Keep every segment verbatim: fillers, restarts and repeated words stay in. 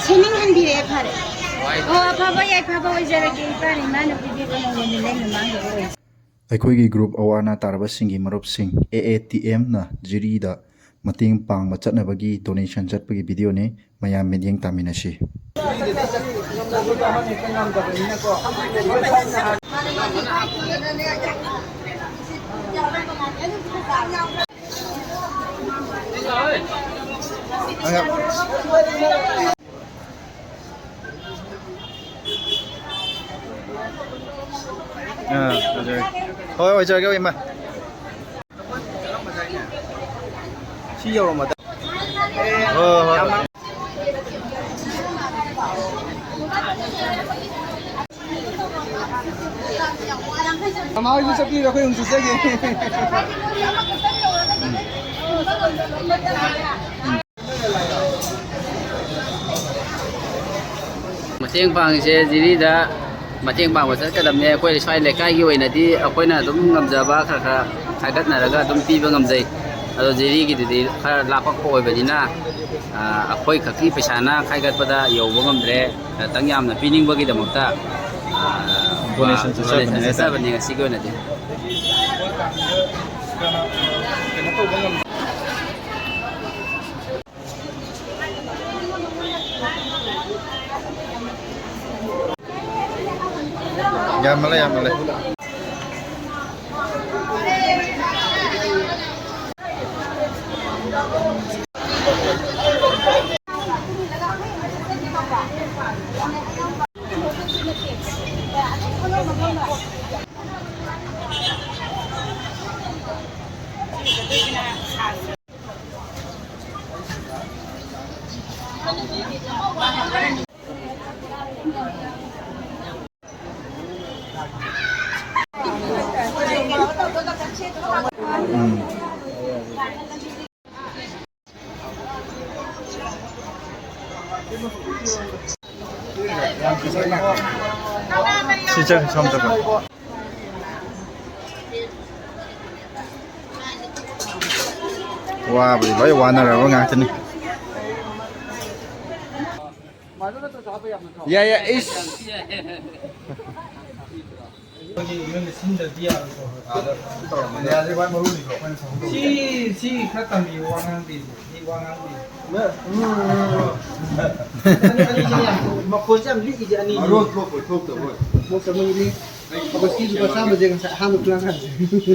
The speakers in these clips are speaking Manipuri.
ꯁꯦꯝꯅꯤꯡꯍꯟꯕꯤꯔꯛꯑꯦ, ꯐꯔꯦ꯫ ꯑꯣ, ꯑꯐꯕ ꯌꯥꯏꯐꯕ ꯑꯣꯏꯖꯔꯒꯦ, ꯏꯄꯥꯅ ꯏꯃꯥꯅ ꯄꯤꯕꯤꯕ ꯅꯣꯡꯃꯒꯤ ꯂꯩ ꯃꯃꯥꯡꯗ ꯑꯣꯏꯔꯁꯤ꯫ ꯑꯩꯈꯣꯏꯒꯤ group ꯑꯋꯥ ꯑꯅꯥ ꯇꯥꯔꯕꯁꯤꯡꯒꯤ ꯃꯔꯨꯞꯁꯤꯡ, A A T M ꯅ ꯖꯤꯔꯤꯗ ꯃꯇꯦꯡ ꯄꯥꯡꯕ ꯆꯠꯅꯕꯒꯤ donation ꯆꯠꯄꯒꯤ videoꯅꯤ꯫ ꯃꯌꯥꯝ ꯃꯤꯠꯌꯦꯡ ꯇꯥꯃꯤꯟꯅꯁꯤ꯫ ꯑꯥ, ꯑꯣꯏꯖꯔꯒꯦ꯫ ꯍꯣꯏ, ꯑꯣꯏꯖꯔꯒꯦ, ꯏꯃꯥ꯫ ꯁꯤ ꯌꯧꯔꯝꯃꯗ꯫ ꯍꯣꯏ, ꯍꯣꯏ, ꯍꯣꯏ꯫ ꯃꯃꯥ ꯍꯣꯏꯁꯨ ꯆꯠꯄꯤꯔꯣ, ꯑꯩꯈꯣꯏ ꯑꯃꯨꯛ ꯆꯠꯆꯒꯦ꯫ ꯃꯇꯦꯡ ꯄꯥꯡꯉꯤꯁꯦ ꯖꯤꯔꯤꯗ ꯃꯇꯦꯡ ꯄꯥꯡꯕ ꯆꯠꯀꯗꯕꯅꯦ꯫ ꯑꯩꯈꯣꯏ ꯁ꯭ꯋꯥꯏ ꯂꯩꯀꯥꯏꯒꯤ ꯑꯣꯏꯅꯗꯤ ꯑꯩꯈꯣꯏꯅ ꯑꯗꯨꯝ ꯉꯝꯖꯕ ꯈꯔ ꯈꯔ ꯈꯥꯏꯒꯠꯅꯔꯒ ꯑꯗꯨꯝ ꯄꯤꯕ ꯉꯝꯖꯩ꯫ ꯑꯗꯣ ꯖꯤꯔꯤꯒꯤꯗꯨꯗꯤ ꯈꯔ ꯂꯥꯞꯄꯛꯄ ꯑꯣꯏꯕꯅꯤꯅ, ꯑ, ꯑꯩꯈꯣꯏ ꯈꯛꯀꯤ ꯄꯩꯁꯥꯅ ꯈꯥꯏꯒꯠꯄꯗ ꯌꯧꯕ ꯉꯝꯗ꯭ꯔꯦ꯫ ꯈꯤꯇꯪ ꯌꯥꯝꯅ ꯄꯤꯅꯤꯡꯕꯒꯤꯗꯃꯛꯇ, ꯑ, donation ꯆꯠꯆꯕꯅꯦ ꯍꯥꯏꯇꯥꯔꯦ꯫ ꯆꯠꯆꯕꯅꯦ ꯉꯁꯤꯒꯤ ꯑꯣꯏꯅꯗꯤ꯫ ꯌꯥꯝꯃꯜꯂꯦ, ꯌꯥꯝꯃꯜꯂꯦ꯫ ꯁꯤ ꯆꯠꯈ꯭ꯔꯦ, ꯁꯣꯝ ꯆꯠꯈ꯭ꯔꯦ꯫ ꯋꯥꯕꯗꯤ ꯂꯣꯏ ꯋꯥꯅꯔꯕ ꯉꯥꯛꯇꯅꯤ꯫ ꯌꯥꯏ, ꯌꯥꯏ, ꯏꯁ꯫ ꯑꯩꯈꯣꯏꯒꯤ ꯌꯨꯝꯗ ꯁꯤꯟꯗ꯭ꯔꯗꯤ ꯌꯥꯔꯣꯏꯀꯣ꯫ ꯁꯤ, ꯁꯤ ꯈꯔ ꯇꯝꯕꯤꯌꯨ, ꯋꯥ ꯉꯥꯡꯕꯤꯌꯨ꯫ ꯁꯤ ꯋꯥ ꯉꯥꯡꯕꯤꯌꯨ꯫ ꯑꯅꯤ, ꯑꯅꯤꯁꯦ ꯌꯥꯝ, ꯃꯈꯣꯟꯁꯦ ꯌꯥꯝ ꯂꯤꯛꯏꯁꯦ ꯑꯅꯤꯁꯦ꯫ ꯃꯔꯣꯟ ꯊꯣꯛꯄꯣꯏ ꯊꯣꯛꯇꯕꯣꯏ꯫ ꯃꯣꯏ ꯆꯃꯩꯅꯦ꯫ ꯑꯣꯒꯁꯀꯤ ꯂꯨꯄꯥ ꯆꯥꯝꯃꯁꯦ ꯉꯁꯥꯏ ꯑꯍꯥꯟꯕ ꯈꯨꯂꯥꯡ ꯈꯥꯏꯕꯁꯦ꯫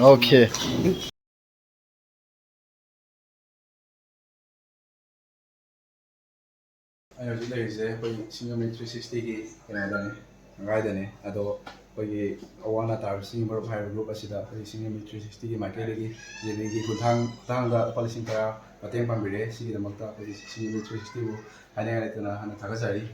ꯑꯣꯀꯦ꯫ ꯑꯩ ꯍꯧꯖꯤꯛ ꯂꯩꯔꯤꯁꯦ ꯑꯩꯈꯣꯏ ꯁꯤꯡꯖꯃꯩ ꯊ꯭ꯔꯤ ꯁꯤꯛꯁꯇꯤꯒꯤ ꯀꯩꯅꯣꯗꯅꯤ, ꯃꯌꯥꯏꯗꯅꯤ꯫ ꯑꯗꯣ ꯑꯩꯈꯣꯏꯒꯤ ꯑꯋꯥ ꯑꯅꯥ ꯇꯥꯔꯕꯁꯤꯡꯒꯤ ꯃꯔꯨꯞ ꯍꯥꯏꯔꯤꯕ ꯒ꯭ꯔꯨꯞ ꯑꯁꯤꯗ ꯑꯩꯈꯣꯏꯒꯤ ꯁꯤꯡꯖꯃꯩ ꯊ꯭ꯔꯤ ꯁꯤꯛꯁꯇꯤꯒꯤ ꯃꯥꯏꯀꯩꯗꯒꯤ ꯖꯦ ꯕꯤꯒꯤ ꯈꯨꯠꯊꯥꯡ, ꯈꯨꯠꯊꯥꯡꯗ ꯂꯨꯄꯥ ꯂꯤꯁꯤꯡ ꯇꯔꯥ ꯃꯇꯦꯡ ꯄꯥꯡꯕꯤꯔꯦ꯫ ꯁꯤꯒꯤꯗꯃꯛꯇ ꯑꯩꯈꯣꯏꯒꯤ ꯁꯤꯡꯖꯃꯩ ꯊ꯭ꯔꯤ ꯁꯤꯛꯁꯇꯤꯕꯨ ꯍꯥꯏꯅꯤꯡꯉꯥꯏ ꯂꯩꯇꯅ ꯍꯥꯟꯅ ꯊꯥꯒꯠꯆꯔꯤ꯫